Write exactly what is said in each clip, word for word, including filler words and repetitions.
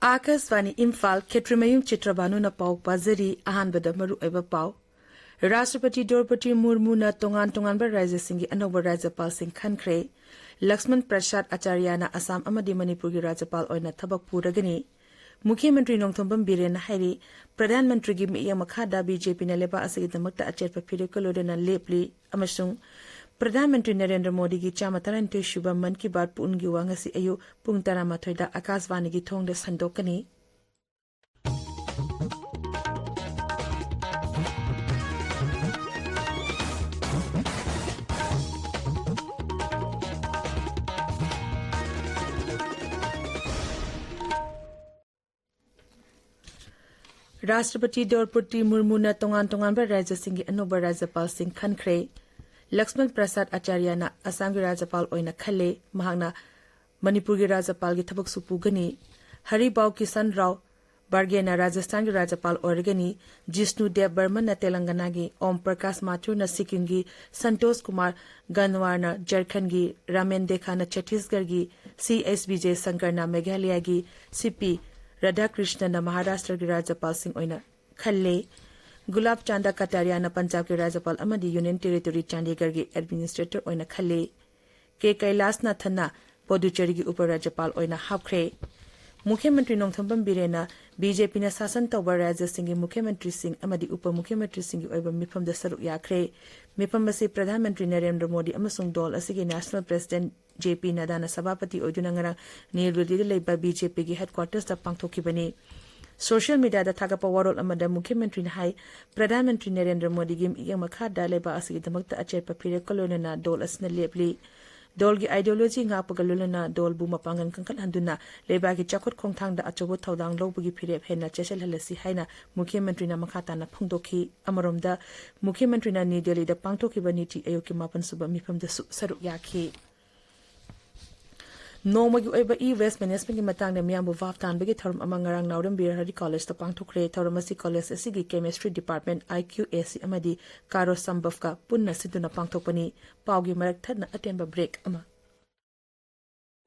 ꯑꯥꯀꯥꯁꯕꯥꯅꯤ ꯏꯝꯐꯥꯜ, ꯈꯦꯇ꯭ꯔꯤꯃꯌꯨꯝ ꯆꯤꯇ꯭ꯔꯕꯥꯅꯨꯅ ꯄꯥꯎ ꯄꯥꯖꯔꯤ꯫ ꯑꯍꯥꯟꯕꯗ ꯃꯔꯨꯑꯣꯏꯕ ꯄꯥꯎ꯫ ꯔꯥꯁꯇ꯭ꯔꯄꯇꯤ ꯗ꯭ꯔꯧꯄꯗꯤ ꯃꯨꯔꯃꯨꯅ ꯇꯣꯉꯥꯟ ꯇꯣꯉꯥꯟꯕ ꯔꯥꯖ꯭ꯌꯁꯤꯡꯒꯤ ꯑꯅꯧꯕ ꯔꯥꯖ꯭ꯌꯄꯥꯜꯁꯤꯡ ꯈꯟꯈ꯭ꯔꯦ꯫ ꯂꯛꯁꯃꯟ ꯄ꯭ꯔꯁꯥꯗ ꯑꯆꯥꯔꯌꯥꯅ ꯑꯁꯥꯝ ꯑꯃꯗꯤ ꯃꯅꯤꯄꯨꯔꯒꯤ ꯔꯥꯖ꯭ꯌꯄꯥꯜ ꯑꯣꯏꯅ ꯊꯕꯛ ꯄꯨꯔꯒꯅꯤ꯫ ꯃꯨꯈ꯭ꯌ ꯃꯟꯇ꯭ꯔꯤ ꯅꯣꯡꯊꯣꯝꯕꯝ ꯕꯤꯔꯦꯟꯅ ꯍꯥꯏꯔꯤ, ꯄ꯭ꯔꯙꯥꯟ ꯃꯟꯇ꯭ꯔꯤꯒꯤ ꯃꯤꯠꯌꯦꯡ ꯃꯈꯥꯗ ꯕꯤ ꯖꯦ ꯄꯤꯅ ꯂꯩꯕꯥꯛ ꯑꯁꯤꯒꯤꯗꯃꯛꯇ ꯑꯆꯦꯠꯄ ꯐꯤꯔꯦꯞꯀ ꯂꯣꯏꯅꯅ ꯂꯦꯞꯂꯤ ꯑꯃꯁꯨꯡ ꯄ꯭ꯔꯙꯥꯟ ꯃꯟꯇ꯭ꯔꯤ ꯅꯔꯦꯟꯗ꯭ꯔ ꯃꯣꯗꯤꯒꯤ ꯆꯥꯝꯃ ꯇꯔꯥꯅꯤꯊꯣꯏ ꯁꯨꯕ ꯃꯟ ꯀꯤ ꯕꯥꯠ ꯄꯨꯡꯒꯤ ꯋꯥ ꯉꯁꯤ ꯑꯌꯨꯛ ꯄꯨꯡ ꯇꯔꯥꯃꯥꯊꯣꯏꯗ ꯑꯀꯥꯁꯕꯥꯅꯤꯒꯤ ꯊꯣꯡꯗ ꯁꯟꯗꯣꯛꯀꯅꯤ꯫ ꯔꯥꯁꯇ꯭ꯔꯄꯇꯤ ꯗ꯭ꯔꯧꯄꯗꯤ ꯃꯨꯔꯃꯨꯅ ꯇꯣꯉꯥꯟ ꯇꯣꯉꯥꯟꯕ ꯔꯥꯖ꯭ꯌꯁꯤꯡꯒꯤ ꯑꯅꯧꯕ ꯔꯥꯖ꯭ꯌꯄꯥꯜꯁꯤꯡ ꯈꯟꯈ꯭ꯔꯦ꯫ ꯂꯛꯁꯃꯟ ꯄ꯭ꯔꯁꯥꯗ ꯑꯆꯥꯔꯌꯥꯅ ꯑꯁꯥꯝꯒꯤ ꯔꯥꯖ꯭ꯌꯄꯥꯜ ꯑꯣꯏꯅ ꯈꯜꯂꯦ꯫ ꯃꯍꯥꯛꯅ ꯃꯅꯤꯄꯨꯔꯒꯤ ꯔꯥꯖ꯭ꯌꯄꯥꯜꯒꯤ ꯊꯕꯛꯁꯨ ꯄꯨꯒꯅꯤ꯫ ꯍꯔꯤꯕꯥꯎ ꯀꯤꯁꯟ ꯔꯥꯎ ꯕꯥꯔꯒꯦꯅ ꯔꯥꯖꯁꯊꯥꯟꯒꯤ ꯔꯥꯖ꯭ꯌꯄꯥꯜ ꯑꯣꯏꯔꯒꯅꯤ꯫ ꯖꯤꯁꯅꯨ ꯗꯦꯕ ꯕꯔꯃꯟꯅ ꯇꯦꯂꯪꯒꯅꯥꯒꯤ, ꯑꯣꯝ ꯄ꯭ꯔꯀꯥꯁ ꯃꯥꯊꯨꯔꯅ ꯁꯤꯛꯀꯤꯝꯒꯤ, ꯁꯟꯇꯣꯁ ꯀꯨꯃꯥꯔ ꯒꯟꯋꯥꯔꯅ ꯖꯔꯈꯟꯒꯤ, ꯔꯥꯃꯦꯟ ꯗꯦꯈꯥꯅ ꯆꯇꯤꯁꯒꯔꯒꯤ, ꯁꯤ ꯑꯦꯁ ꯕꯤꯖꯦ ꯁꯪꯀꯔꯅ ꯃꯦꯘꯥꯂꯌꯥꯒꯤ, ꯁꯤ ꯄꯤ ꯔꯥꯙꯥꯀ꯭ꯔꯤꯁꯅꯅ ꯃꯍꯥꯔꯥꯁꯇ꯭ꯔꯒꯤ ꯔꯥꯖ꯭ꯌꯄꯥꯜꯁꯤꯡ ꯑꯣꯏꯅ ꯈꯜꯂꯦ꯫ ꯒꯨꯂꯥꯕ ꯆꯥꯟꯗ ꯀꯇꯥꯔꯤꯌꯥꯅ ꯄꯟꯖꯥꯕꯀꯤ ꯔꯥꯖ꯭ꯌꯄꯥꯜ ꯑꯃꯗꯤ ꯌꯨꯅꯤꯌꯟ ꯇꯦꯔꯤꯇꯣꯔꯤ ꯆꯥꯟꯗꯤꯒꯔꯒꯤ ꯑꯦꯗꯃꯤꯅꯤꯁꯇ꯭ꯔꯦꯇꯔ ꯑꯣꯏꯅ ꯈꯜꯂꯦ꯫ ꯀꯦ ꯀꯩꯂꯥꯁꯅꯥꯊꯟꯅ ꯄꯣꯗꯨꯆꯦꯔꯤꯒꯤ ꯎꯄ ꯔꯥꯖ꯭ꯌꯄꯥꯜ ꯑꯣꯏꯅ ꯍꯥꯞꯈ꯭ꯔꯦ꯫ ꯃꯨꯈ꯭ꯌ ꯃꯟꯇ꯭ꯔꯤ ꯅꯣꯡꯊꯣꯝꯕꯝ ꯕꯤꯔꯦꯟꯅ ꯕꯤ ꯖꯦ ꯄꯤꯅ ꯁꯥꯁꯟ ꯇꯧꯕ ꯔꯥꯖ꯭ꯌꯁꯤꯡꯒꯤ ꯃꯨꯈ꯭ꯌ ꯃꯟꯇ꯭ꯔꯤꯁꯤꯡ ꯑꯃꯗꯤ ꯎꯄ ꯃꯨꯈ꯭ꯌ ꯃꯟꯇ꯭ꯔꯤꯁꯤꯡꯒꯤ ꯑꯣꯏꯕ ꯃꯤꯐꯝꯗ ꯁꯔꯨꯛ ꯌꯥꯈ꯭ꯔꯦ꯫ ꯃꯤꯐꯝ ꯑꯁꯤ ꯄ꯭ꯔꯙꯥꯟ ꯃꯟꯇ꯭ꯔꯤ ꯅꯔꯦꯟꯗ꯭ꯔ ꯃꯣꯗꯤ ꯑꯃꯁꯨꯡ ꯗꯣꯜ ꯑꯁꯤꯒꯤ ꯅꯦꯁꯅꯦꯜ ꯄ꯭ꯔꯦꯁꯤꯗꯦꯟꯠ ꯖꯦ ꯄꯤ ꯅꯗꯥꯅ ꯁꯚꯥꯄꯇꯤ ꯑꯣꯏꯗꯨꯅ ꯉꯔꯥꯡ ꯅ꯭ꯌꯨ ꯗꯤꯜꯂꯤꯗ ꯂꯩꯕ ꯕꯤ ꯖꯦ ꯄꯤꯒꯤ ꯍꯦꯗꯀ꯭ꯋꯥꯇꯔꯁꯇ ꯄꯥꯡꯊꯣꯛꯈꯤꯕꯅꯤ꯫ ꯁꯣꯁꯤꯌꯦꯜ ꯃꯤꯗꯤꯌꯥꯗ ꯊꯥꯒꯠꯄ ꯋꯥꯔꯣꯜ ꯑꯃꯗ ꯃꯨꯈ꯭ꯌ ꯃꯟꯇ꯭ꯔꯤꯅ ꯍꯥꯏ, ꯄ꯭ꯔꯙꯥꯟ ꯃꯟꯇ꯭ꯔꯤ ꯅꯔꯦꯟꯗ꯭ꯔ ꯃꯣꯗꯤꯒꯤ ꯃꯤꯠꯌꯦꯡ ꯃꯈꯥꯗ ꯂꯩꯕꯥꯛ ꯑꯁꯤꯒꯤꯗꯃꯛꯇ ꯑꯆꯦꯠꯄ ꯐꯤꯔꯦꯞꯀ ꯂꯣꯏꯅꯅ ꯗꯣꯜ ꯑꯁꯤꯅ ꯂꯦꯞꯂꯤ꯫ ꯗꯣꯜꯒꯤ ꯑꯥꯏꯗꯤꯌꯣꯂꯣꯖꯤ ꯉꯥꯛꯄꯒ ꯂꯣꯏꯅꯅ ꯗꯣꯜꯕꯨ ꯃꯄꯥꯡꯒꯜ ꯀꯟꯈꯠꯍꯟꯗꯨꯅ ꯂꯩꯕꯥꯛꯀꯤ ꯆꯥꯎꯈꯠ ꯈꯣꯡꯊꯥꯡꯗ ꯑꯆꯧꯕ ꯊꯧꯗꯥꯡ ꯂꯧꯕꯒꯤ ꯐꯤꯔꯦꯞ ꯍꯦꯟꯅ ꯆꯦꯠꯁꯤꯜꯍꯜꯂꯁꯤ ꯍꯥꯏꯅ ꯃꯨꯈ꯭ꯌ ꯃꯟꯇ꯭ꯔꯤꯅ ꯃꯈꯥ ꯇꯥꯅ ꯐꯣꯡꯗꯣꯛꯈꯤ꯫ ꯑꯃꯔꯣꯝꯗ, ꯃꯨꯈ꯭ꯌ ꯃꯟꯇ꯭ꯔꯤꯅ ꯅ꯭ꯌꯨ ꯗꯤꯜꯂꯤꯗ ꯄꯥꯡꯊꯣꯛꯈꯤꯕ ꯅꯤꯇꯤ ꯑꯌꯣꯒꯀꯤ ꯃꯥꯄꯟ ꯁꯨꯕ ꯃꯤꯐꯝꯗꯁꯨ ꯁꯔꯨꯛ ꯌꯥꯈꯤ꯫ ꯅꯣꯡꯃꯒꯤ ꯑꯣꯏꯕ ꯏ ꯋꯦꯁ ꯃꯦꯅꯦꯖꯃꯦꯟꯠꯀꯤ ꯃꯇꯥꯡꯗ ꯃꯤꯌꯥꯝꯕꯨ ꯚꯥꯞ ꯇꯥꯍꯟꯕꯒꯤ ꯊꯧꯔꯝ ꯑꯃ ꯉꯔꯥꯡ ꯅꯥꯎꯔꯦꯝ ꯕꯤꯔ ꯍꯔꯤ ꯀꯣꯂꯦꯖꯇ ꯄꯥꯡꯊꯣꯛꯈ꯭ꯔꯦ꯫ ꯊꯧꯔꯝ ꯑꯁꯤ ꯀꯣꯂꯦꯖ ꯑꯁꯤꯒꯤ ꯀꯦꯃꯤꯁꯇ꯭ꯔꯤ ꯗꯤꯄꯥꯔꯠꯃꯦꯟꯠ, ꯑꯥꯏ ꯀ꯭ꯌꯨ ꯑꯦ ꯁꯤ ꯑꯃꯗꯤ ꯀꯥꯔꯣ ꯁꯝꯕꯚꯀ ꯄꯨꯟꯅ ꯁꯤꯟꯗꯨꯅ ꯄꯥꯡꯊꯣꯛꯄꯅꯤ꯫ ꯄꯥꯎꯒꯤ ꯃꯔꯛ ꯊꯠꯅ ꯑꯇꯦꯟꯕ ꯕ꯭ꯔꯦꯛ ꯑꯃ꯫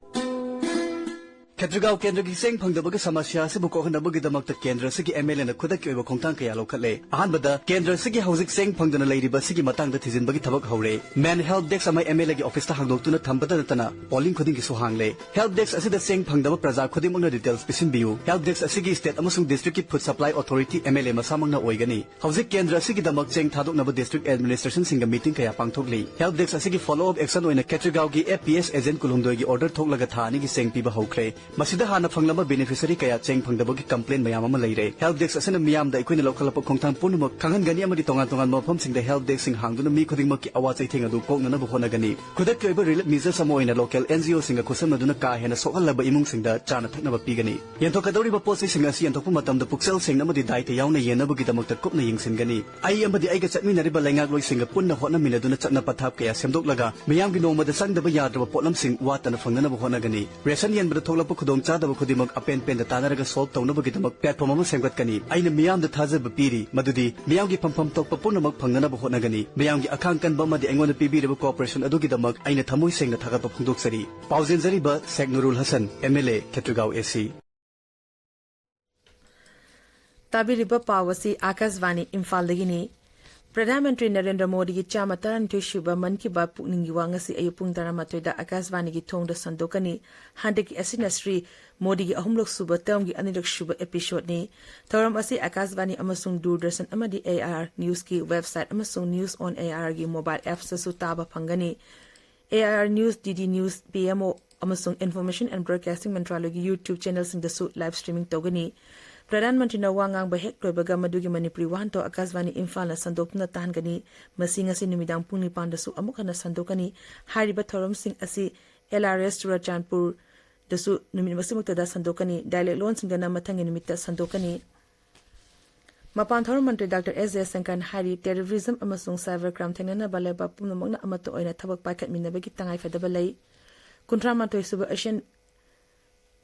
ꯈꯦꯇ꯭ꯔꯤꯒꯥꯎ ꯀꯦꯟꯗ꯭ꯔꯒꯤ ꯆꯦꯡ ꯐꯪꯗꯕꯒꯤ ꯁꯃꯁ꯭ꯌꯥ ꯑꯁꯤꯕꯨ ꯀꯣꯛꯍꯟꯅꯕꯒꯤꯗꯃꯛꯇ ꯀꯦꯟꯗ꯭ꯔ ꯑꯁꯤꯒꯤ ꯑꯦꯝ ꯑꯦꯜ ꯑꯦꯅ ꯈꯨꯗꯛꯀꯤ ꯑꯣꯏꯕ ꯈꯣꯡꯊꯥꯡ ꯀꯌꯥ ꯂꯧꯈꯠꯂꯦ꯫ ꯑꯍꯥꯟꯕꯗ, ꯀꯦꯟꯗ꯭ꯔ ꯑꯁꯤꯒꯤ ꯍꯧꯖꯤꯛ ꯆꯦꯡ ꯐꯪꯗꯅ ꯂꯩꯔꯤꯕ ꯑꯁꯤꯒꯤ ꯃꯇꯥꯡꯗ ꯊꯤꯖꯤꯟꯕꯒꯤ ꯊꯕꯛ ꯍꯧꯔꯦ꯫ ꯃꯦꯟ ꯍꯦꯜꯞ ꯗꯦꯁ꯭ꯛ ꯑꯃ ꯑꯦꯝ ꯑꯦꯜ ꯑꯦꯒꯤ ꯑꯣꯐꯤꯁꯇ ꯍꯥꯡꯗꯣꯛꯇꯨꯅ ꯊꯝꯕꯇ ꯅꯠꯇꯅ ꯄꯣꯂꯤꯡ ꯈꯨꯗꯤꯡꯒꯤꯁꯨ ꯍꯥꯡꯂꯦ꯫ ꯍꯦꯜꯞ ꯗꯦꯁ꯭ꯛ ꯑꯁꯤꯗ ꯆꯦꯡ ꯐꯪꯗꯕ ꯄ꯭ꯔꯖꯥ ꯈꯨꯗꯤꯡꯃꯛꯅ ꯗꯤꯇꯦꯜꯁ ꯄꯤꯁꯤꯟꯕꯤꯌꯨ꯫ ꯍꯦꯜꯞ ꯗꯦꯁ꯭ꯛ ꯑꯁꯤꯒꯤ ꯁ꯭ꯇꯦꯠ ꯑꯃꯁꯨꯡ ꯗꯤꯁꯇ꯭ꯔꯤꯛꯀꯤ food supply authority, M L A, ꯃꯁꯥꯃꯛꯅ ꯑꯣꯏꯒꯅꯤ꯫ ꯍꯧꯖꯤꯛ ꯀꯦꯟꯗ꯭ꯔ ꯑꯁꯤꯒꯤꯗꯃꯛ ꯆꯦꯡ ꯊꯥꯗꯣꯛꯅꯕ ꯗꯤꯁꯇ꯭ꯔꯤꯛ ꯑꯦꯗꯃꯤꯅꯤꯁꯇ꯭ꯔꯦꯁꯟꯁꯤꯡꯒ ꯃꯤꯇꯤꯡ ꯀꯌꯥ ꯄꯥꯡꯊꯣꯛꯂꯤ꯫ ꯍꯦꯜꯞ ꯗꯦꯁ꯭ꯛ ꯑꯁꯤꯒꯤ ꯐꯣꯂꯣ ꯑꯞ ꯑꯦꯛꯁꯟ ꯑꯣꯏꯅ ꯈꯦꯇ꯭ꯔꯤꯒꯥꯎꯒꯤ ꯑꯦꯐ ꯄꯤ ꯑꯦꯁ ꯑꯦꯖꯦꯟꯠ ꯀꯨꯟꯍꯨꯝꯗꯣꯏꯒꯤ ꯑꯣꯔꯗꯔ ꯊꯣꯛꯂꯒ ꯊꯥ ꯑꯅꯤꯒꯤ ꯆꯦꯡ ꯄꯤꯕ ꯍꯧꯈ꯭ꯔꯦ꯫ ꯃꯁꯤꯗ ꯍꯥꯟꯅ ꯐꯪꯂꯝꯕ ꯕꯦꯅꯤꯐꯤꯁꯔꯤ ꯀꯌꯥ ꯆꯦꯡ ꯐꯪꯗꯕꯒꯤ ꯀꯝꯄ꯭ꯂꯦꯟ ꯃꯌꯥꯝ ꯑꯃ ꯂꯩꯔꯦ꯫ ꯍꯦꯜꯞ ꯗꯦꯁ꯭ꯛ ꯑꯁꯤꯅ ꯃꯤꯌꯥꯝꯗ ꯑꯩꯈꯣꯏꯅ ꯂꯧꯈꯠꯂꯛꯄ ꯈꯣꯡꯊꯥꯡ ꯄꯨꯝꯅꯃꯛ ꯈꯪꯍꯟꯒꯅꯤ ꯑꯃꯗꯤ ꯇꯣꯉꯥꯟ ꯇꯣꯉꯥꯟꯕ ꯃꯐꯝꯁꯤꯡꯗ ꯍꯦꯜꯞ ꯗꯦꯁ꯭ꯛꯁꯤꯡ ꯍꯥꯡꯗꯨꯅ ꯃꯤ ꯈꯨꯗꯤꯡꯃꯛꯀꯤ ꯑꯋꯥ ꯆꯩꯊꯦꯡ ꯑꯗꯨ ꯀꯣꯛꯅꯅꯕ ꯍꯣꯠꯅꯒꯅꯤ꯫ ꯈꯨꯗꯛꯀꯤ ꯑꯣꯏꯕ ꯔꯤꯂꯤꯐ ꯃꯤꯖꯔꯁ ꯑꯃ ꯑꯣꯏꯅ ꯂꯣꯀꯦꯜ ꯑꯦꯟ ꯖꯤ ꯑꯣꯁꯤꯡꯒ ꯈꯨꯠꯁꯝꯅꯗꯨꯅ ꯀꯥ ꯍꯦꯟꯅ ꯁꯣꯛꯍꯜꯂꯕ ꯏꯃꯨꯡꯁꯤꯡꯗ ꯆꯥꯅ ꯊꯛꯅꯕ ꯄꯤꯒꯅꯤ꯫ ꯌꯦꯟꯊꯣꯛꯀꯗꯧꯔꯤꯕ ꯄꯣꯠ ꯆꯩꯁꯤꯡ ꯑꯁꯤ ꯌꯦꯟꯊꯣꯛꯄ ꯃꯇꯝꯗ ꯄꯨꯛꯆꯦꯜ ꯁꯦꯡꯅ ꯑꯃꯗꯤ ꯗꯥꯏꯇ ꯌꯥꯎꯅ ꯌꯦꯟꯅꯕꯒꯤꯗꯃꯛꯇ ꯀꯨꯞꯅ ꯌꯦꯡꯁꯤꯟꯒꯅꯤ꯫ ꯑꯩ ꯑꯃꯗꯤ ꯑꯩꯒ ꯆꯠꯃꯤꯟꯅꯔꯤꯕ ꯂꯩꯉꯥꯛꯂꯣꯏꯁꯤꯡꯒ ꯄꯨꯟꯅ ꯍꯣꯠꯅꯃꯤꯟꯅꯗꯨꯅ ꯆꯠꯅ ꯄꯊꯥꯞ ꯀꯌꯥ ꯁꯦꯝꯗꯣꯛꯂꯒ ꯃꯤꯌꯥꯝꯒꯤ ꯅꯣꯡꯃꯗ ꯆꯪꯗꯕ ꯌꯥꯗ꯭ꯔꯕ ꯄꯣꯠꯂꯝꯁꯤꯡ ꯋꯥꯠꯇꯅ ꯐꯪꯅꯅꯕ ꯍꯣꯠꯅꯒꯅꯤ꯫ ꯔꯦꯁꯟ ꯌꯦꯟꯕꯗ ꯊꯣꯛꯂꯛꯄ ꯈꯨꯗꯣꯡꯆꯥꯗꯕ ꯈꯨꯗꯤꯡꯃꯛ ꯑꯄꯦꯟ ꯄꯦꯟꯗ ꯇꯥꯟꯅꯔꯒ ꯁꯣꯜꯕ ꯇꯧꯅꯕꯒꯤꯗꯃꯛ ꯄ꯭ꯂꯦꯠꯐꯣꯔꯝ ꯑꯃ ꯁꯦꯝꯒꯠꯀꯅꯤ꯫ ꯑꯩꯅ ꯃꯤꯌꯥꯝꯗ ꯊꯥꯖꯕ ꯄꯤꯔꯤ ꯃꯗꯨꯗꯤ ꯃꯤꯌꯥꯝꯒꯤ ꯐꯪꯐꯝ ꯊꯣꯛꯄ ꯄꯨꯝꯅꯃꯛ ꯐꯪꯅꯅꯕ ꯍꯣꯠꯅꯒꯅꯤ꯫ ꯃꯤꯌꯥꯝꯒꯤ ꯑꯈꯥꯡ ꯀꯟꯕ ꯑꯃꯗꯤ ꯑꯩꯉꯣꯟꯗ ꯄꯤꯕꯤꯔꯤꯕ ꯀꯣꯑꯣꯄꯔꯦꯁꯟ ꯑꯗꯨꯒꯤꯗꯃꯛ ꯑꯩꯅ ꯊꯃꯣꯏ ꯁꯦꯡꯅ ꯊꯥꯒꯠꯄ ꯐꯣꯡꯗꯣꯛꯆꯔꯤ꯫ ꯄꯥꯎꯖꯦꯟꯖꯔꯤꯕ ꯁꯦꯈ ꯅꯨꯔꯨꯜ ꯍꯁꯟ, ꯑꯦꯝ ꯑꯦꯜ ꯑꯦ, ꯈꯦꯇ꯭ꯔꯤꯒꯥꯎ ꯑꯦ ꯁꯤ꯫ ꯇꯥꯕꯤꯔꯤꯕ ꯄꯥꯎ ꯑꯁꯤ ꯑꯥꯀꯥꯁꯕꯥꯅꯤ ꯏꯝꯐꯥꯜꯗꯒꯤꯅꯤ꯫ ꯄ꯭ꯔꯙꯥꯟ ꯃꯟꯇ꯭ꯔꯤ ꯅꯔꯦꯟꯗ꯭ꯔ ꯃꯣꯗꯤꯒꯤ ꯆꯥꯝꯃ ꯇꯔꯥꯅꯤꯊꯣꯏ ꯁꯨꯕ ꯃꯟ ꯀꯤ ꯕꯥꯠ ꯄꯨꯛꯅꯤꯡꯒꯤ ꯋꯥ ꯉꯁꯤ ꯑꯌꯨꯛ ꯄꯨꯡ ꯇꯔꯥꯃꯥꯊꯣꯏꯗ ꯑꯥꯀꯥꯁꯕꯥꯅꯤꯒꯤ ꯊꯣꯡꯗ ꯁꯟꯗꯣꯛꯀꯅꯤ꯫ ꯍꯟꯗꯛꯀꯤ ꯑꯁꯤꯅ ꯁ꯭ꯔꯤ ꯃꯣꯗꯤꯒꯤ ꯑꯍꯨꯝꯂꯛ ꯁꯨꯕ ꯇꯔꯝꯒꯤ ꯑꯅꯤꯔꯛ ꯁꯨꯕ ꯑꯦꯄꯤꯁꯣꯗꯅꯤ꯫ ꯊꯧꯔꯝ ꯑꯁꯤ ꯑꯥꯀꯥꯁꯕꯥꯅꯤ ꯑꯃꯁꯨꯡ ꯗꯨꯔꯗꯔꯁꯟ ꯑꯃꯗꯤ ꯑꯦ ꯑꯥꯏ ꯑꯥꯔ ꯅ꯭ꯌꯨꯁꯀꯤ ꯋꯦꯕꯁꯥꯏꯠ ꯑꯃꯁꯨꯡ ꯅ꯭ꯌꯨꯁ ꯑꯣꯟ ꯑꯦ ꯑꯥꯏ ꯑꯥꯔꯒꯤ ꯃꯣꯕꯥꯏꯜ ꯑꯦꯞꯁꯇꯁꯨ ꯇꯥꯕ ꯐꯪꯒꯅꯤ꯫ A I R news, D D news, P M O ꯑꯃꯁꯨꯡ ꯏꯟꯐꯣꯔꯃꯦꯁꯟ ꯑꯦꯟ ꯕ꯭ꯔꯣꯗꯀꯥꯁꯇꯤꯡ ꯃꯟꯇ꯭ꯔꯥꯂꯌꯒꯤ YouTube ꯆꯦꯅꯦꯜꯁꯤꯡꯗꯁꯨ ꯂꯥꯏꯚ ꯁ꯭ꯇ꯭ꯔꯤꯃꯤꯡ ꯇꯧꯒꯅꯤ꯫ ꯄ꯭ꯔꯙꯥꯟ ꯃꯟꯇ꯭ꯔꯤꯅ ꯋꯥ ꯉꯥꯡꯕ ꯍꯦꯛ ꯂꯣꯏꯕꯒ ꯃꯗꯨꯒꯤ ꯃꯅꯤꯄꯨꯔꯤ ꯋꯥꯍꯟꯊꯣꯛ ꯑꯥꯀꯥꯁꯕꯥꯅꯤ ꯏꯝꯐꯥꯜꯅ ꯁꯟꯗꯣꯛꯇꯨꯅ ꯇꯥꯍꯟꯒꯅꯤ꯫ ꯃꯁꯤ ꯉꯁꯤ ꯅꯨꯃꯤꯗꯥꯡ ꯄꯨꯡ ꯅꯤꯄꯥꯟꯗꯁꯨ ꯑꯃꯨꯛ ꯍꯟꯅ ꯁꯟꯗꯣꯛꯀꯅꯤ꯫ ꯍꯥꯏꯔꯤꯕ ꯊꯧꯔꯝꯁꯤꯡ ꯑꯁꯤ ꯑꯦꯜ ꯑꯥꯔ ꯑꯦꯁ ꯆꯨꯔꯥꯆꯥꯟꯄꯨꯔꯗꯁꯨ ꯅꯨꯃꯤꯠ ꯃꯁꯤꯃꯛꯇꯗ ꯁꯟꯗꯣꯛꯀꯅꯤ꯫ ꯗꯥꯏꯂꯦꯛ ꯂꯣꯟꯁꯤꯡꯗꯅ ꯃꯊꯪꯒꯤ ꯅꯨꯃꯤꯠꯇ ꯁꯟꯗꯣꯛꯀꯅꯤ꯫ ꯃꯄꯥꯟ ꯊꯧꯔꯝ ꯃꯟꯇ꯭ꯔꯤ ꯗꯥꯛꯇꯔ ꯑꯦꯁ ꯖꯌꯁꯪꯀꯔꯅ ꯍꯥꯏꯔꯤ, ꯇꯦꯔꯣꯔꯤꯖꯝ ꯑꯃꯁꯨꯡ ꯁꯥꯏꯕꯔ ꯀ꯭ꯔꯥꯏꯝ ꯊꯦꯡꯅꯅꯕ ꯂꯩꯕꯥꯛ ꯄꯨꯝꯅꯃꯛꯅ ꯑꯃꯠꯇ ꯑꯣꯏꯅ ꯊꯕꯛ ꯄꯥꯏꯈꯠꯃꯤꯟꯅꯕꯒꯤ ꯇꯉꯥꯏꯐꯗꯕ ꯂꯩ꯫ ꯀꯨꯟꯊ꯭ꯔꯥ ꯃꯥꯊꯣꯏ ꯁꯨꯕ ꯑꯦꯁꯤꯌꯥꯟ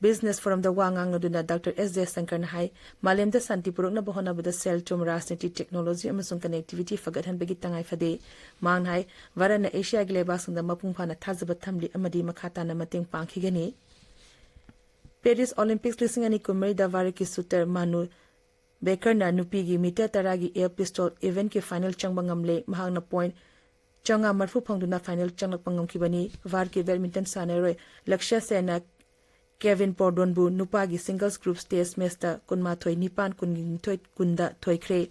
ꯕꯤꯖꯤꯅꯦꯁ ꯐꯣꯔꯝꯗ ꯋꯥ ꯉꯥꯡꯂꯗꯨꯅ ꯗꯥꯛꯇꯔ ꯑꯦꯁ ꯖꯌꯁꯪꯀꯔꯅ ꯍꯥꯏ, ꯃꯥꯂꯦꯝꯗ ꯁꯥꯟꯇꯤ ꯄꯨꯔꯛꯅꯕ ꯍꯣꯠꯅꯕꯗ ꯁꯦꯜ ꯊꯨꯝ, ꯔꯥꯖꯅꯤꯇꯤ, ꯇꯦꯛꯅꯣꯂꯣꯖꯤ ꯑꯃꯁꯨꯡ ꯀꯅꯦꯛꯇꯤꯚꯤꯇꯤ ꯐꯒꯠꯍꯟꯕꯒꯤ ꯇꯉꯥꯏ ꯐꯗꯦ꯫ ꯃꯍꯥꯛꯅ ꯍꯥꯏ, ꯚꯥꯔꯠꯅ ꯑꯦꯁꯤꯌꯥꯒꯤ ꯂꯩꯕꯥꯛꯁꯤꯡꯗ ꯃꯄꯨꯡ ꯐꯥꯅ ꯊꯥꯖꯕ ꯊꯝꯂꯤ ꯑꯃꯗꯤ ꯃꯈꯥ ꯇꯥꯅ ꯃꯇꯦꯡ ꯄꯥꯡꯈꯤꯒꯅꯤ꯫ Paris Olympics ꯂꯤꯁꯤꯡ ꯑꯅꯤ ꯀꯨꯟꯃꯔꯤꯗ ꯚꯥꯔꯠꯀꯤ shooter ꯃꯥꯅꯨ ꯕꯦꯀꯔꯅ ꯅꯨꯄꯤꯒꯤ ꯃꯤꯇꯔ ꯇꯔꯥꯒꯤ air pistol eventꯀꯤ final ꯆꯪꯕ ꯉꯝꯂꯦ꯫ ꯃꯍꯥꯛꯅ point ꯆꯥꯝꯃꯉꯥ ꯃꯔꯤꯐꯨ ꯐꯪꯗꯨꯅ final ꯆꯪꯂꯛꯄ ꯉꯝꯈꯤꯕꯅꯤ꯫ ꯚꯥꯔꯠꯀꯤ badminton ꯁꯥꯟꯅꯔꯣꯏ ꯂꯛꯁ꯭ꯌ ꯁꯦꯟꯅ ꯀꯦꯚꯤꯟ ꯄꯣꯔꯗꯣꯟꯕꯨ ꯅꯨꯄꯥꯒꯤ singles group stage matchꯇ ꯀꯨꯟꯃꯥꯊꯣꯏ ꯅꯤꯄꯥꯟ, ꯀꯨꯟꯅꯤꯊꯣꯏ ꯀꯨꯟꯗ ꯊꯣꯏꯈ꯭ꯔꯦ꯫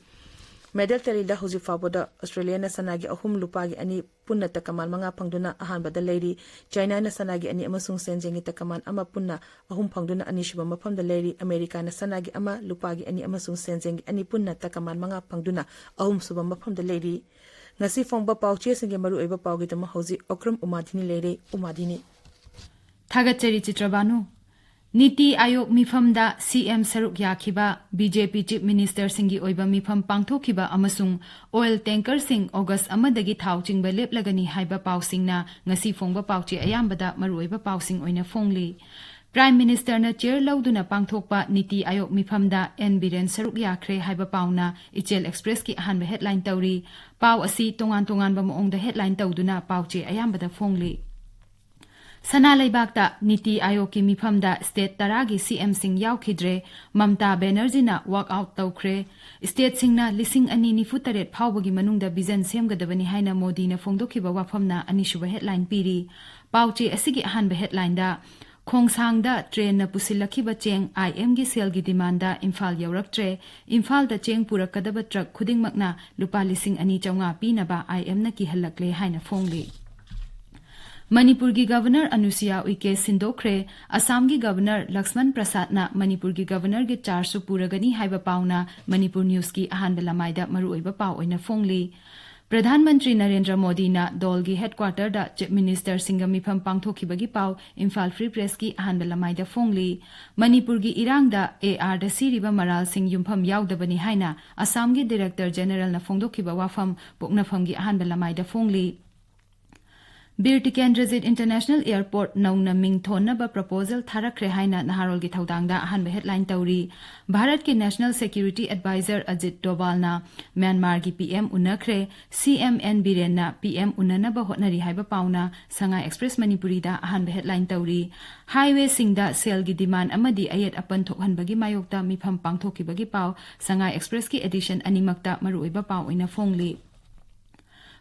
Medal tallyꯗ ꯍꯧꯖꯤꯛ ꯐꯥꯎꯕꯗ ꯑꯣꯁꯇ꯭ꯔꯦꯂꯤꯌꯥꯅ ꯁꯅꯥꯒꯤ ꯑꯍꯨꯝ, ꯂꯨꯄꯥꯒꯤ ꯑꯅꯤ, ꯄꯨꯟꯅ ꯇꯀꯃꯥꯟ ꯃꯉꯥ ꯐꯪꯗꯨꯅ ꯑꯍꯥꯟꯕꯗ ꯂꯩꯔꯤ꯫ ꯆꯥꯏꯅꯥꯅ ꯁꯅꯥꯒꯤ ꯑꯅꯤ ꯑꯃꯁꯨꯡ ꯁꯦꯟꯖꯦꯡꯒꯤ ꯇꯀꯃꯥꯟ ꯑꯃ, ꯄꯨꯟꯅ ꯑꯍꯨꯝ ꯐꯪꯗꯨꯅ ꯑꯅꯤꯁꯨꯕ ꯃꯐꯝꯗ ꯂꯩꯔꯤ꯫ ꯑꯃꯦꯔꯤꯀꯥꯅ ꯁꯅꯥꯒꯤ ꯑꯃ, ꯂꯨꯄꯥꯒꯤ ꯑꯅꯤ ꯑꯃꯁꯨꯡ ꯁꯦꯟꯖꯦꯡꯒꯤ ꯑꯅꯤ, ꯄꯨꯟꯅ ꯇꯀꯃꯥꯟ ꯃꯉꯥ ꯐꯪꯗꯨꯅ ꯑꯍꯨꯝꯁꯨꯕ ꯃꯐꯝꯗ ꯂꯩꯔꯤ꯫ ꯉꯁꯤ ꯐꯣꯡꯕ ꯄꯥꯎꯆꯦꯁꯤꯡꯒꯤ ꯃꯔꯨꯑꯣꯏꯕ ꯄꯥꯎꯒꯤꯗꯃꯛ ꯍꯧꯖꯤꯛ ꯑꯣꯀ꯭ꯔꯝ ꯎꯃꯥꯗꯤꯅꯤ ꯂꯩꯔꯦ꯫ ꯎꯃꯥꯗꯤꯅꯤ꯫ ꯊꯥꯒꯠꯆꯔꯤ ꯆꯤꯇ꯭ꯔꯕꯥꯅꯨ꯫ ꯅꯤꯇꯤ ꯑꯥꯌꯣꯒ ꯃꯤꯐꯝꯗ ꯁꯤ ꯑꯦꯝ ꯁꯔꯨꯛ ꯌꯥꯈꯤꯕ꯫ ꯕꯤ ꯖꯦ ꯄꯤ Chief Ministerꯁꯤꯡꯒꯤ ꯑꯣꯏꯕ ꯃꯤꯐꯝ ꯄꯥꯡꯊꯣꯛꯈꯤꯕ ꯑꯃꯁꯨꯡ oil tankerꯁꯤꯡ August ꯑꯃꯗꯒꯤ ꯊꯥꯎ ꯆꯤꯡꯕ ꯂꯦꯞꯂꯒꯅꯤ ꯍꯥꯏꯕ ꯄꯥꯎꯁꯤꯡꯅ ꯉꯁꯤ ꯐꯣꯡꯕ ꯄꯥꯎꯆꯦ ꯑꯌꯥꯝꯕꯗ ꯃꯔꯨꯑꯣꯏꯕ ꯄꯥꯎꯁꯤꯡ ꯑꯣꯏꯅ ꯐꯣꯡꯂꯤ꯫ Prime Ministerꯅ chair ꯂꯧꯗꯨꯅ ꯄꯥꯡꯊꯣꯛꯄ ꯅꯤꯇꯤ ꯑꯥꯌꯣꯒ ꯃꯤꯐꯝꯗ ꯑꯦꯟ ꯕꯤꯔꯦꯟ ꯁꯔꯨꯛ ꯌꯥꯈ꯭ꯔꯦ ꯍꯥꯏꯕ ꯄꯥꯎꯅ ꯏꯆꯦꯜ Expressꯀꯤ ꯑꯍꯥꯟꯕ headline ꯇꯧꯔꯤ꯫ ꯄꯥꯎ ꯑꯁꯤ ꯇꯣꯉꯥꯟ ꯇꯣꯉꯥꯟꯕ ꯃꯑꯣꯡꯗ headline ꯇꯧꯗꯨꯅ ꯄꯥꯎꯆꯦ ꯑꯌꯥꯝꯕꯗ ꯐꯣꯡꯂꯤ꯫ ꯁꯅꯥ ꯂꯩꯕꯥꯛꯇ ꯅꯤꯇꯤ ꯑꯥꯌꯣꯒꯀꯤ ꯃꯤꯐꯝꯗ state ꯇꯔꯥꯒꯤ ꯁꯤ ꯑꯦꯝꯁꯤꯡ ꯌꯥꯎꯈꯤꯗ꯭ꯔꯦ꯫ ꯃꯝꯇꯥ ꯕꯦꯅꯔꯖꯤꯅ walk out ꯇꯧꯈ꯭ꯔꯦ꯫ Stateꯁꯤꯡꯅ ꯂꯤꯁꯤꯡ ꯑꯅꯤ ꯅꯤꯐꯨ ꯇꯔꯦꯠ ꯐꯥꯎꯕꯒꯤ ꯃꯅꯨꯡꯗ vision ꯁꯦꯝꯒꯗꯕꯅꯤ ꯍꯥꯏꯅ ꯃꯣꯗꯤꯅ ꯐꯣꯡꯗꯣꯛꯈꯤꯕ ꯋꯥꯐꯝꯅ ꯑꯅꯤꯁꯨꯕ headline ꯄꯤꯔꯤ꯫ ꯄꯥꯎꯆꯦ ꯑꯁꯤꯒꯤ ꯑꯍꯥꯟꯕ headlineꯗ ꯈꯣꯡꯁꯥꯡꯗ trainꯅ ꯄꯨꯁꯤꯜꯂꯛꯈꯤꯕ ꯆꯦꯡ I Mꯒꯤ cellꯒꯤ demandꯗ ꯏꯝꯐꯥꯜ ꯌꯧꯔꯛꯇ꯭ꯔꯦ꯫ ꯏꯝꯐꯥꯜꯗ ꯆꯦꯡ ꯄꯨꯔꯛꯀꯗꯕ truck ꯈꯨꯗꯤꯡꯃꯛꯅ ꯂꯨꯄꯥ ꯂꯤꯁꯤꯡ ꯑꯅꯤ ꯆꯥꯝꯃꯉꯥ ꯄꯤꯅꯕ I Mꯅ ꯀꯤꯍꯜꯂꯛꯂꯦ ꯍꯥꯏꯅ ꯐꯣꯡꯂꯤ꯫ ꯃꯅꯤꯄꯨꯔꯒꯤ Governor ꯑꯅꯨꯁꯨꯌꯥ ꯎꯏꯀꯦ ꯁꯤꯟꯗꯣꯛꯈ꯭ꯔꯦ꯫ ꯑꯁꯥꯝꯒꯤ Governor ꯂꯛꯁꯃꯟ ꯄ꯭ꯔꯁꯥꯗꯅ ꯃꯅꯤꯄꯨꯔꯒꯤ Governorꯒꯤ chargeꯁꯨ ꯄꯨꯔꯒꯅꯤ ꯍꯥꯏꯕ ꯄꯥꯎꯅ ꯃꯅꯤꯄꯨꯔ Newsꯀꯤ ꯑꯍꯥꯟꯕ ꯂꯃꯥꯏꯗ ꯃꯔꯨꯑꯣꯏꯕ ꯄꯥꯎ ꯑꯣꯏꯅ ꯐꯣꯡꯂꯤ꯫ ꯄ꯭ꯔꯙꯥꯟ ꯃꯟꯇ꯭ꯔꯤ ꯅꯔꯦꯟꯗ꯭ꯔ ꯃꯣꯗꯤꯅ ꯗꯣꯜꯒꯤ headquarterꯗ Chief Ministerꯁꯤꯡꯒ ꯃꯤꯐꯝ ꯄꯥꯡꯊꯣꯛꯈꯤꯕꯒꯤ ꯄꯥꯎ Imphal Free Pressꯀꯤ ꯑꯍꯥꯟꯕ ꯂꯃꯥꯏꯗ ꯐꯣꯡꯂꯤ꯫ ꯃꯅꯤꯄꯨꯔꯒꯤ ꯏꯔꯥꯡꯗ A Rꯗ ꯁꯤꯔꯤꯕ ꯃꯔꯥꯜꯁꯤꯡ ꯌꯨꯝꯐꯝ ꯌꯥꯎꯗꯕꯅꯤ ꯍꯥꯏꯅ ꯑꯁꯥꯝꯒꯤ Director Generalꯅ ꯐꯣꯡꯗꯣꯛꯈꯤꯕ ꯋꯥꯐꯝ ꯄꯣꯛꯅꯐꯝꯒꯤ ꯑꯍꯥꯟꯕ ꯂꯃꯥꯏꯗ ꯐꯣꯡꯂꯤ꯫ ꯕꯤꯔ ꯇꯤꯀꯦꯟꯗ꯭ꯔꯖꯤꯠ ꯏꯟꯇꯔꯅꯦꯁꯅꯦꯜ ꯑꯦꯌꯔꯄꯣꯔꯠ ꯅꯧꯅ ꯃꯤꯡ ꯊꯣꯟꯅꯕ ꯄ꯭ꯔꯄꯣꯖꯦꯜ ꯊꯥꯔꯛꯈ꯭ꯔꯦ ꯍꯥꯏꯅ ꯅꯍꯥꯔꯣꯜꯒꯤ ꯊꯧꯗꯥꯡꯗ ꯑꯍꯥꯟꯕ ꯍꯦꯗꯂꯥꯏꯟ ꯇꯧꯔꯤ꯫ ꯚꯥꯔꯠꯀꯤ ꯅꯦꯁꯅꯦꯜ ꯁꯦꯀ꯭ꯌꯨꯔꯤꯇꯤ ꯑꯦꯗꯚꯥꯏꯖꯔ ꯑꯖꯤꯠ ꯗꯣꯚꯥꯜꯅ ꯃ꯭ꯌꯥꯟꯃꯥꯔꯒꯤ ꯄꯤ ꯑꯦꯝ ꯎꯅꯈ꯭ꯔꯦ꯫ ꯁꯤ ꯑꯦꯝ ꯑꯦꯟ ꯕꯤꯔꯦꯟꯅ ꯄꯤ ꯑꯦꯝ ꯎꯅꯅꯕ ꯍꯣꯠꯅꯔꯤ ꯍꯥꯏꯕ ꯄꯥꯎꯅ ꯁꯉꯥꯏ ꯑꯦꯛꯁꯄ꯭ꯔꯦꯁ ꯃꯅꯤꯄꯨꯔꯤꯗ ꯑꯍꯥꯟꯕ ꯍꯦꯗꯂꯥꯏꯟ ꯇꯧꯔꯤ꯫ ꯍꯥꯏꯋꯦꯁꯤꯡꯗ ꯁꯦꯜꯒꯤ ꯗꯤꯃꯥꯟ ꯑꯃꯗꯤ ꯑꯌꯦꯠ ꯑꯄꯟ ꯊꯣꯛꯍꯟꯕꯒꯤ ꯃꯥꯌꯣꯛꯇ ꯃꯤꯐꯝ ꯄꯥꯡꯊꯣꯛꯈꯤꯕꯒꯤ ꯄꯥꯎ ꯁꯉꯥꯏ ꯑꯦꯛꯁꯄ꯭ꯔꯦꯁꯀꯤ ꯑꯦꯗꯤꯁꯟ ꯑꯅꯤꯃꯛꯇ ꯃꯔꯨꯑꯣꯏꯕ ꯄꯥꯎ ꯑꯣꯏꯅ ꯐꯣꯡꯂꯤ꯫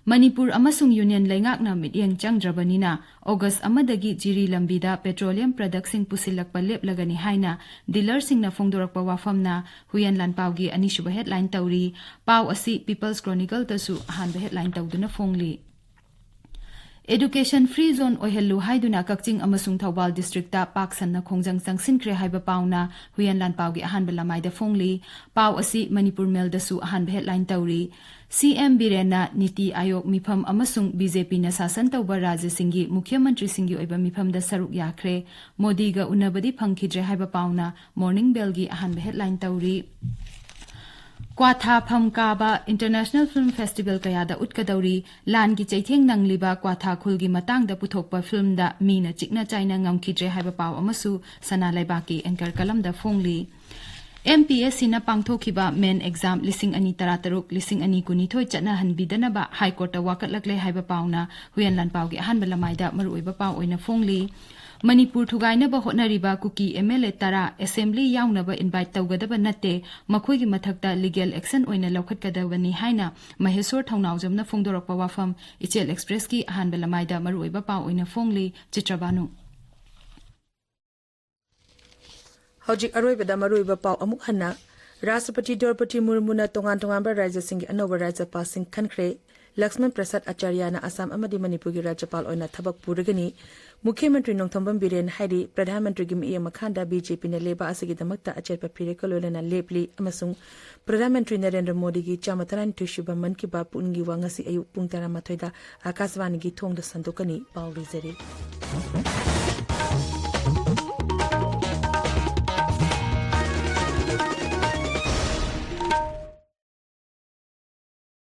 ꯃꯅꯤꯄꯨꯔ ꯑꯃꯁꯨꯡ ꯌꯨꯅꯤꯌꯟ ꯂꯩꯉꯥꯛꯅ ꯃꯤꯠꯌꯦꯡ ꯆꯪꯗ꯭ꯔꯕꯅꯤꯅ ꯑꯣꯒꯁ ꯑꯃꯗꯒꯤ ꯖꯤꯔꯤ ꯂꯝꯕꯤꯗ ꯄꯦꯇ꯭ꯔꯣꯂꯤꯌꯝ ꯄ꯭ꯔꯗꯛꯁꯤꯡ ꯄꯨꯁꯤꯜꯂꯛꯄ ꯂꯦꯞꯂꯒꯅꯤ ꯍꯥꯏꯅ ꯗꯤꯂꯔꯁꯤꯡꯅ ꯐꯣꯡꯗꯣꯔꯛꯄ ꯋꯥꯐꯝꯅ ꯍꯨꯏꯌꯦꯟ ꯂꯥꯟꯄꯥꯎꯒꯤ ꯑꯅꯤꯁꯨꯕ ꯍꯦꯗꯂꯥꯏꯟ ꯇꯧꯔꯤ꯫ ꯄꯥꯎ ꯑꯁꯤ ꯄꯤꯄꯜꯁ ꯀ꯭ꯔꯣꯅꯤꯀꯜꯗꯁꯨ ꯑꯍꯥꯟꯕ ꯍꯦꯗꯂꯥꯏꯟ ꯇꯧꯗꯨꯅ ꯐꯣꯡꯂꯤ꯫ ꯑꯦꯗꯨꯀꯦꯁꯟ ꯐ꯭ꯔꯤ ꯖꯣꯟ ꯑꯣꯏꯍꯜꯂꯨ ꯍꯥꯏꯗꯨꯅ ꯀꯛꯆꯤꯡ ꯑꯃꯁꯨꯡ ꯊꯧꯕꯥꯜ ꯗꯤꯁꯇ꯭ꯔꯤꯛꯇ ꯄꯥꯛ ꯁꯟꯅ ꯈꯣꯡꯖꯪ ꯆꯪꯁꯤꯟꯈ꯭ꯔꯦ ꯍꯥꯏꯕ ꯄꯥꯎꯅ ꯍꯨꯏꯌꯦꯟ ꯂꯥꯟꯄꯥꯎꯒꯤ ꯑꯍꯥꯟꯕ ꯂꯃꯥꯏꯗ ꯐꯣꯡꯂꯤ꯫ ꯄꯥꯎ ꯑꯁꯤ ꯃꯅꯤꯄꯨꯔ ꯃꯦꯜꯗꯁꯨ ꯑꯍꯥꯟꯕ ꯍꯦꯗꯂꯥꯏꯟ ꯇꯧꯔꯤ꯫ ꯁꯤ ꯑꯦꯝ ꯕꯤꯔꯦꯟꯅ ꯅꯤꯇꯤ ꯑꯥꯌꯣꯒ ꯃꯤꯐꯝ ꯑꯃꯁꯨꯡ ꯕꯤ ꯖꯦ ꯄꯤꯅ ꯁꯥꯁꯟ ꯇꯧꯕ ꯔꯥꯖ꯭ꯌꯁꯤꯡꯒꯤ ꯃꯨꯈ꯭ꯌ ꯃꯟꯇ꯭ꯔꯤꯁꯤꯡꯒꯤ ꯑꯣꯏꯕ ꯃꯤꯐꯝꯗ ꯁꯔꯨꯛ ꯌꯥꯈ꯭ꯔꯦ꯫ ꯃꯣꯗꯤꯒ ꯎꯅꯕꯗꯤ ꯐꯪꯈꯤꯗ꯭ꯔꯦ ꯍꯥꯏꯕ ꯄꯥꯎꯅ ꯃꯣꯔꯅꯤꯡ ꯕꯦꯜꯒꯤ ꯑꯍꯥꯟꯕ ꯍꯦꯗꯂꯥꯏꯟ ꯇꯧꯔꯤ꯫ ꯀ꯭ꯋꯥꯊꯥ ꯐꯝ ꯀꯥꯕ ꯏꯟꯇꯔꯅꯦꯁꯅꯦꯜ ꯐꯤꯜꯝ ꯐꯦꯁꯇꯤꯚꯦꯜ ꯀꯌꯥꯗ ꯎꯠꯀꯗꯧꯔꯤ꯫ ꯂꯥꯟꯒꯤ ꯆꯩꯊꯦꯡ ꯅꯪꯂꯤꯕ ꯀ꯭ꯋꯥꯊꯥ ꯈꯨꯜꯒꯤ ꯃꯇꯥꯡꯗ ꯄꯨꯊꯣꯛꯄ ꯐꯤꯜꯝꯗ ꯃꯤꯅ ꯆꯤꯛꯅ ꯆꯥꯏꯅ ꯉꯝꯈꯤꯗ꯭ꯔꯦ ꯍꯥꯏꯕ ꯄꯥꯎ ꯑꯃꯁꯨ ꯁꯅꯥ ꯂꯩꯕꯥꯛꯀꯤ ꯑꯦꯡꯀꯔ ꯀꯂꯝꯗ ꯐꯣꯡꯂꯤ꯫ ꯑꯦꯝ ꯄꯤ ꯑꯦꯁ ꯁꯤꯅ ꯄꯥꯡꯊꯣꯛꯈꯤꯕ ꯃꯦꯟ ꯑꯦꯛꯖꯥꯝ ꯂꯤꯁꯤꯡ ꯑꯅꯤ ꯇꯔꯥꯇꯔꯨꯛ, ꯂꯤꯁꯤꯡ ꯑꯅꯤ ꯀꯨꯟꯅꯤꯊꯣꯏ ꯆꯠꯅꯍꯟꯕꯤꯗꯅꯕ ꯍꯥꯏ ꯀꯣꯔꯠꯇ ꯋꯥꯀꯠꯂꯛꯂꯦ ꯍꯥꯏꯕ ꯄꯥꯎꯅ ꯍꯨꯏꯌꯦꯟ ꯂꯥꯟꯄꯥꯎꯒꯤ ꯑꯍꯥꯟꯕ ꯂꯃꯥꯏꯗ ꯃꯔꯨꯑꯣꯏꯕ ꯄꯥꯎ ꯑꯣꯏꯅ ꯐꯣꯡꯂꯤ꯫ ꯃꯅꯤꯄꯨꯔ ꯊꯨꯒꯥꯏꯅꯕ ꯍꯣꯠꯅꯔꯤꯕ ꯀꯨꯀꯤ ꯑꯦꯝ ꯑꯦꯜ ꯑꯦ ꯇꯔꯥ ꯑꯦꯁꯦꯝꯕ꯭ꯂꯤ ꯌꯥꯎꯅꯕ ꯏꯟꯚꯥꯏꯠ ꯇꯧꯒꯗꯕ ꯅꯠꯇꯦ, ꯃꯈꯣꯏꯒꯤ ꯃꯊꯛꯇ ꯂꯤꯒꯦꯜ ꯑꯦꯛꯁꯟ ꯑꯣꯏꯅ ꯂꯧꯈꯠꯀꯗꯕꯅꯤ ꯍꯥꯏꯅ ꯃꯍꯦꯁꯣꯔ ꯊꯧꯅꯥꯎꯖꯝꯅ ꯐꯣꯡꯗꯣꯔꯛꯄ ꯋꯥꯐꯝ ꯏꯆꯦꯜ ꯑꯦꯛꯁꯄ꯭ꯔꯦꯁꯀꯤ ꯑꯍꯥꯟꯕ ꯂꯃꯥꯏꯗ ꯃꯔꯨꯑꯣꯏꯕ ꯄꯥꯎ ꯑꯣꯏꯅ ꯐꯣꯡꯂꯤ꯫ ꯆꯤꯇ꯭ꯔꯕꯥꯅꯨ꯫ ꯍꯧꯖꯤꯛ ꯑꯔꯣꯏꯕꯗ ꯃꯔꯨꯑꯣꯏꯕ ꯄꯥꯎ ꯑꯃꯨꯛ ꯍꯟꯅ꯫ ꯔꯥꯁꯇ꯭ꯔꯄꯇꯤ ꯗ꯭ꯔꯧꯄꯗꯤ ꯃꯨꯔꯃꯨꯅ ꯇꯣꯉꯥꯟ ꯇꯣꯉꯥꯟꯕ ꯔꯥꯖ꯭ꯌꯁꯤꯡꯒꯤ ꯑꯅꯧꯕ ꯔꯥꯖ꯭ꯌꯄꯥꯜꯁꯤꯡ ꯈꯟꯈ꯭ꯔꯦ꯫ ꯂꯛꯁꯃꯟ ꯄ꯭ꯔꯁꯥꯗ ꯑꯆꯥꯔꯌꯥꯅ ꯑꯁꯥꯝ ꯑꯃꯗꯤ ꯃꯅꯤꯄꯨꯔꯒꯤ ꯔꯥꯖ꯭ꯌꯄꯥꯜ ꯑꯣꯏꯅ ꯊꯕꯛ ꯄꯨꯔꯒꯅꯤ꯫ ꯃꯨꯈ꯭ꯌ ꯃꯟꯇ꯭ꯔꯤ ꯅꯣꯡꯊꯣꯝꯕꯝ ꯕꯤꯔꯦꯟ ꯍꯥꯏꯔꯤ, ꯄ꯭ꯔꯙꯥꯟ ꯃꯟꯇ꯭ꯔꯤꯒꯤ ꯃꯤꯠꯌꯦꯡ ꯃꯈꯥꯗ ꯕꯤ ꯖꯦ ꯄꯤꯅ ꯂꯩꯕꯥꯛ ꯑꯁꯤꯒꯤꯗꯃꯛꯇ ꯑꯆꯦꯠꯄ ꯐꯤꯔꯦꯞꯀ ꯂꯣꯏꯅꯅ ꯂꯦꯞꯂꯤ ꯑꯃꯁꯨꯡ ꯄ꯭ꯔꯙꯥꯟ ꯃꯟꯇ꯭ꯔꯤ ꯅꯔꯦꯟꯗ꯭ꯔ ꯃꯣꯗꯤꯒꯤ ꯆꯥꯝꯃ ꯇꯔꯥꯅꯤꯊꯣꯏ ꯁꯨꯕ ꯃꯟ ꯀꯤ ꯕꯥꯠ ꯄꯨꯛꯅꯤꯡꯒꯤ ꯋꯥ ꯉꯁꯤ ꯑꯌꯨꯛ ꯄꯨꯡ ꯇꯔꯥꯃꯥꯊꯣꯏꯗ ꯑꯥꯀꯥꯁꯕꯥꯅꯤꯒꯤ ꯊꯣꯡꯗ ꯁꯟꯗꯣꯛꯀꯅꯤ꯫ ꯄꯥꯎ ꯂꯣꯏꯖꯔꯦ꯫